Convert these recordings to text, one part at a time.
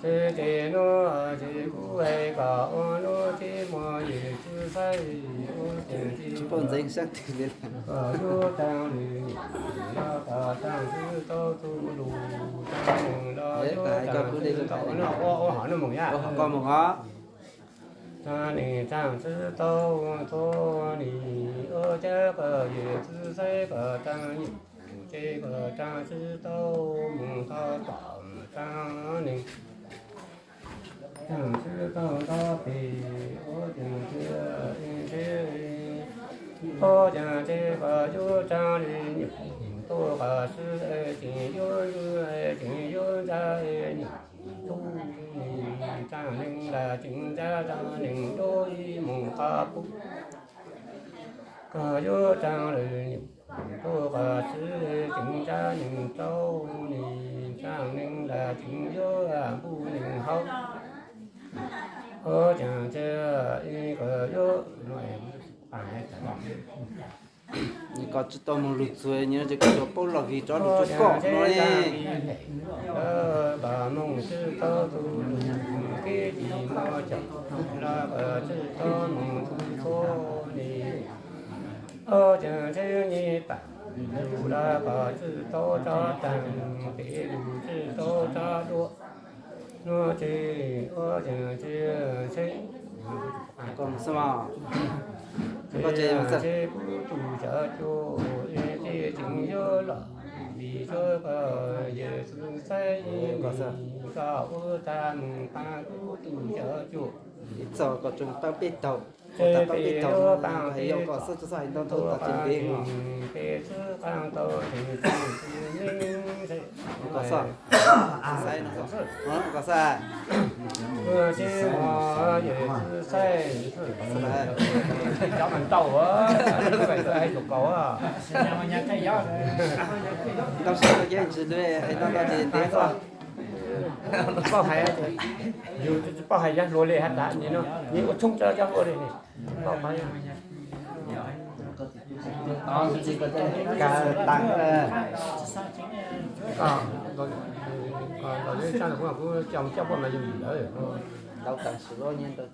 Ces tes no ces kuv hais kom ua no ces muaj yawm txiv saib ua cas ces tsis paub ntxeev sab twg li kom yuav tsaa lwm nyuam los kom tsaa txwv tau txuj lug, tsaa neeg los yuav tsaa txwv tau no ua ua hom no mus yom, ua hom koj mus os. Tsaa neeg tsaa txwv tau txhua nim, ua cas kom yawm txiv saib kom tsaa nyuam ces kom tsaa txwv tau mus tau tom tsaa neeg. Tsaa txwv tau nto pem ua cas ces, ua cas ces kom yuav tsaa li nyuam tuaj kom txwv es tseem yuav ntxwg es tseem yuav ntxag es nyuam txuj nim, tsaa neeg lam tseem ntxag tsaa neeg dua ib mus qhov pub. Kom yuav tsaa lwm nyuam tuaj kom txwv tseem ntxag neeg rau nim, tsaa neeg lam tseem yuav npuj neeg hauv. Ua cas ces kom yuav kom tsis tau mus lug txug nyob ces koj yuav paub los vim rov lug rua koj no li. Kom moog txwv tau txuj lug, kev tsis muaj chaw los kom txwv tau moog txug txhua nim. Ua cas txwv nyem pam lug los kom txwv tau tso taag, pem lug txwv tau tso dua. No ces ua cas ces txheeb, ces kuv tug xyov cua es tseem yuav los vim tsuav koj yawm txiv saib, koj ua tag moog paab kuv tug xyov cua. Ib txog koj tseem paab peb taug, ua tag paab peb taug, hais yog koj xwb tsis xav hais ntau ntau tas ces ntev os. Koj xwb, xav no xwb, koj xwb. Cov mas ntau, hais tus kaus, ntau sab koj yeej tsis lug hais ntau ntau ces ntev xwb. Paub hais, yug tsis paub hais yog hluas li has tas nim no nws ua tshoob cov cov hluas li ne. Paub hais, kav tas, los coj coj puaj mas yug lawm. Ntau tas sim loj nyiaj ntau.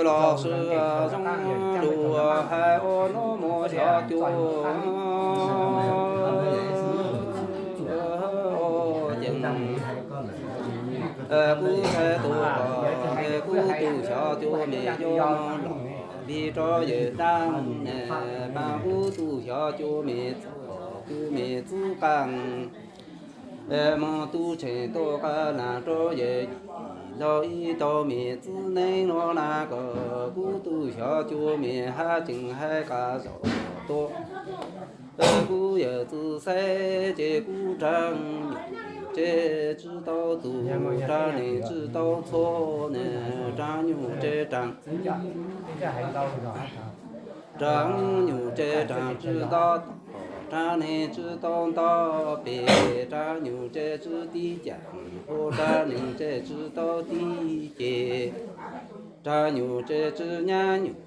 Raws los sis zoo lug hais ua no mus xyov cua, ces kuv hais tus, kuv tug xyov cua mem yuav los vim rov yawm dlaab, paab kuv tug xyov cua mem txuj, cua mem txuj qaab, moog tub tseem tuaj qab laag rau yawm yim laug ib tug mem txiv neej nuav na kom kuv tug xyov cua mem hab tseem hais qab zog tuaj. Kuv yawm txiv saib ces kuv raag nyuj ces tsi tau txug, raag neeg tsi tau txhua, raag nyuj ces raag, raag nyuj ces raag tsi tau tom, raag neeg tsi tau nto pem, raag nyuj ces tsi tib caag, raag neeg ces tsi tau tib ceg, raag nyuj ces tsi nyab nyuj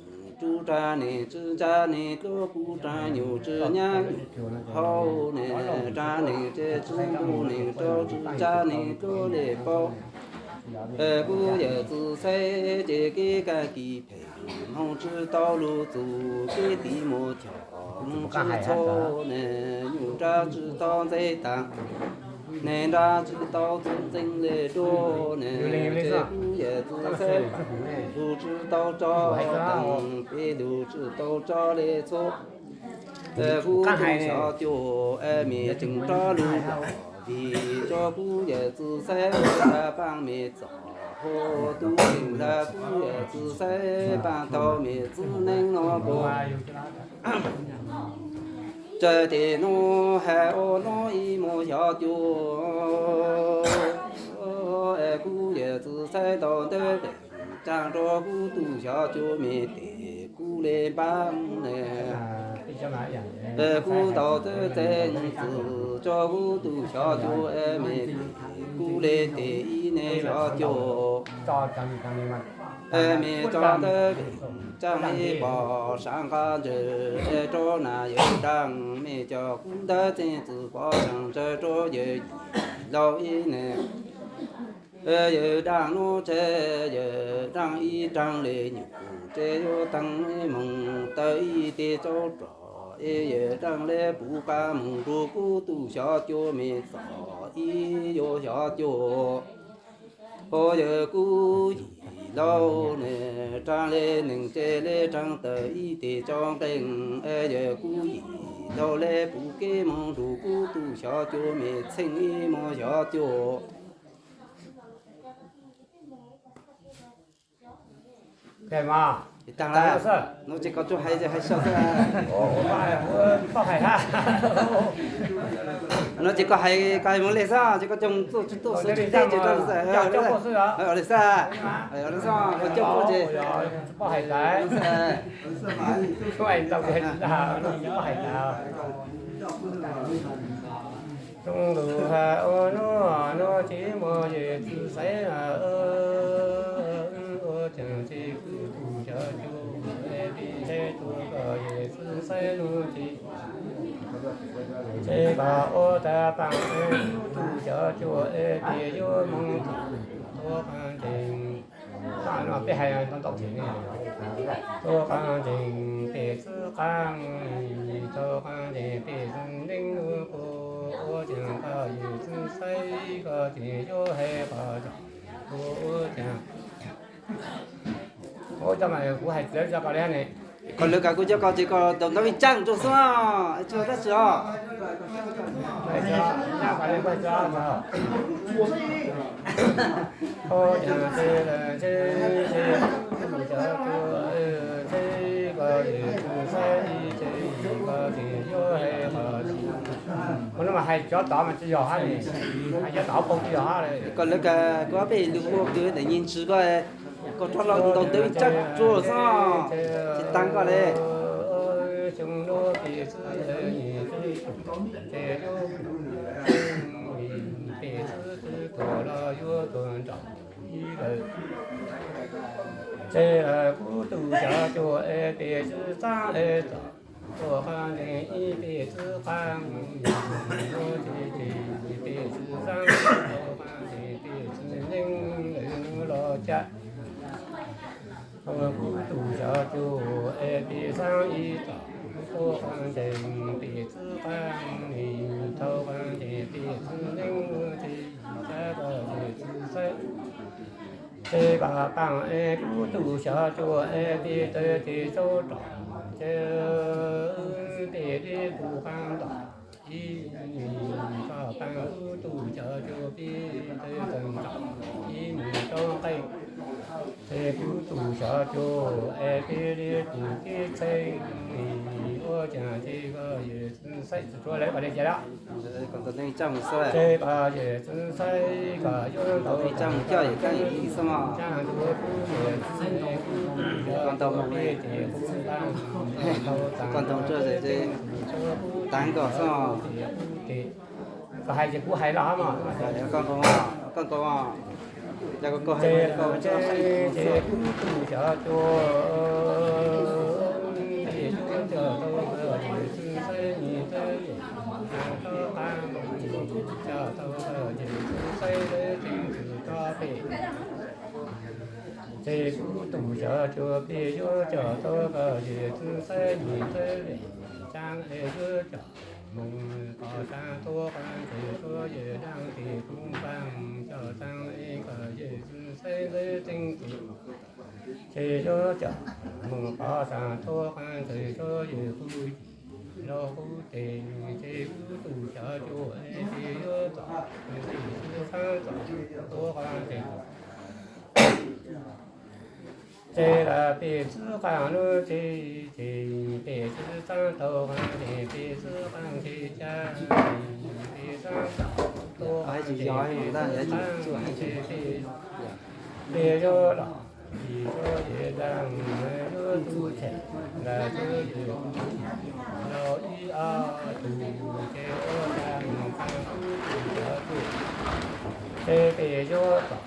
rua, raag neeg tsi ntsab neeg dluab, kuv raag nyuj tsi nyab nyuj hauv ne, raag neeg ces tsi npuj neeg rau, tsi ntsab neeg dluab le paub. Kuv yawm txiv saib ces kev kaaj kis phem moog tsi tau lug txug, kev tiv muag chom moog tsi txhua ne, nyuj nrab tsi tau ntxeev taag, neeg nrab tsi tau txuj ntxeev le dluab ne, ces kuv yawm txiv saib lug tsi tau tso taag, peb lug tsi tau tso le txhua. Kuv tug xyov cua mem tseem rov lug los vim rua kuv yawm txiv saib ua paab mem txom hua tub tseem lawv, kuv yawm txiv saib paab taug mem txiv neej nuav puag. Txawm tes nuav hais ua nuav ib mus xyov cua, kuv yawm txiv saib tau ntawd tsaam rua kuv tug xyov cua mem tes kuv le npaab ne. Kuv tau txawj txeeb txwm rua kuv tug xyov cua mem tes kuv le tes ib ne xyov cua. Me cov ntawd vim tseeb ib pom sab nqaj ntswg es rau nas yawg Daj, me cov kub ntawd txeej txwm pom sab ntswg rau yawg laus ib ne. Yawg Daj hnub tsheb, yawg Daj ib raag le nyuam qus tsev yuav teev moog taw ib teg tsaub rog es yawg Daj le puv qab moog nrug kub tug xyov cua me txom ib yuav xyov cua. Ho yawg Kub Yim Laug ne, raag le neeg tsev le raag taw ib teg tsaub nqeeg es yawg Kub Yim Laug le puv kev moog nrug kub tug xyov cua me txheej ib moog xyov cua. Taag lawm, nuav ces koj tsuas hais hais xwb. Nuav ces koj hais koj hais moog le xwb, ces koj coj moog txuj txuj txuj teb ces rau le xwb. Koj coj moog ces Xyoo lug has ua nuav, nuav tsis muaj yawm txwv xaiv, ua caag tsis kuj tug xyov cua es pib tsheb tuaj koj yawm txwv xaiv nuav tsis, ces koj ua tag paam es kuj tug xyov cua es pib yuav moog tuaj qaab nteeg. Peb hais ntau ntau, tuaj qaab nteeg peb txwv qaab, tuaj qaab nteeg peb txwv neeg nuav kuj ua caag koj yawm txwv xaiv, koj tsis yuav hais qhov txog kuj ua caag. Ua cov mas kuv hais txawv tso koj le ne. Koj lawv kws kuv cov koj ces koj ntaus ntawv ib tsaab rua xwb, tsis ua dlaab tsi os. Ua nuav mas hais cov tod mas tsis yog hab, hais cov tod paug tsis yog hab. Koj lawv kws kuv ob peb lug ua kws ntawm nyiaj ntsws koj, koj rov los ntaus ntawv ib tsaab rua xwb, tsis taag koj le. Ces kuj tug xyov cua es peb txwv xaab es txom, tuaj qaab nteeg ib peb txwv qaab, peb txwv xaab, tuaj qaab nteeg peb txwv neeg lawm nuav los ca. Kuj tug xyov cua es peb xaab ib txom, tuaj qaab nteeg peb txwv qaab, tuaj qaab nteeg peb txwv neeg ces xaab koj yawm txwv xaiv. Ces koj paam es kuj tug xyov cua es peb taw teg tsaub rog, ces peb le puv qaab ntom ib, koj paam kuj tug xyov cua peb taw teg ntom ib moog tsaab nqeeg. Ces kuj tug xyov cua es peb le puv kev txheej, ua caag ces koj yawm txwv xaiv, tsuav lawv koj le ca lawm. Ces koj yawm txwv xaiv koj yuav ntaus ib tsaab moog coj yawm txwv xaiv mog. Koj ntaus moog le, koj ntaus tsuag ces taag koj xwb. Koj hais ces kuv hais los mog. Koj ntaus, koj ntaus, ces kuj tug xyov cua es peb yuav coj tau koj yawm txwv xaiv nyiaj txwv lwm, taag rov qaab coj tau koj yawm txwv xaiv lawv txeej txwm rov peb. Ces kuj tug xyov cua peb yuav coj tau koj yawm txwv xaiv nyiaj txwv lwm, tsaab es yuav coj moog pov saab tuaj qaab nteg rua yawg Dlaab Teg Kuv Npaab, coj tsaab es koj yawm txwv xaiv lawv txeej txwm. Ces yuav coj moog pov saab tuaj qaab nteg rua yawg Kuv Yim, Lauj Kuv Teg, ces kuj tug xyov cua es peb yuav coj peb txwv xaab coj tuaj qaab nteg. Ces peb txwv qaab nuav ces, ces peb txwv xaab tau qaab ces peb txwv qaab ces ca, peb xaab tau qaab ces peb txwv qaab ces peb, peb yuav los, peb yuav yawg Dlaab, yuav tug Tsheej, Dlaab tug Yim, Lauj ib ob tug ces ua tsaab moog qaab kuj tug xyov cua, ces peb yuav txog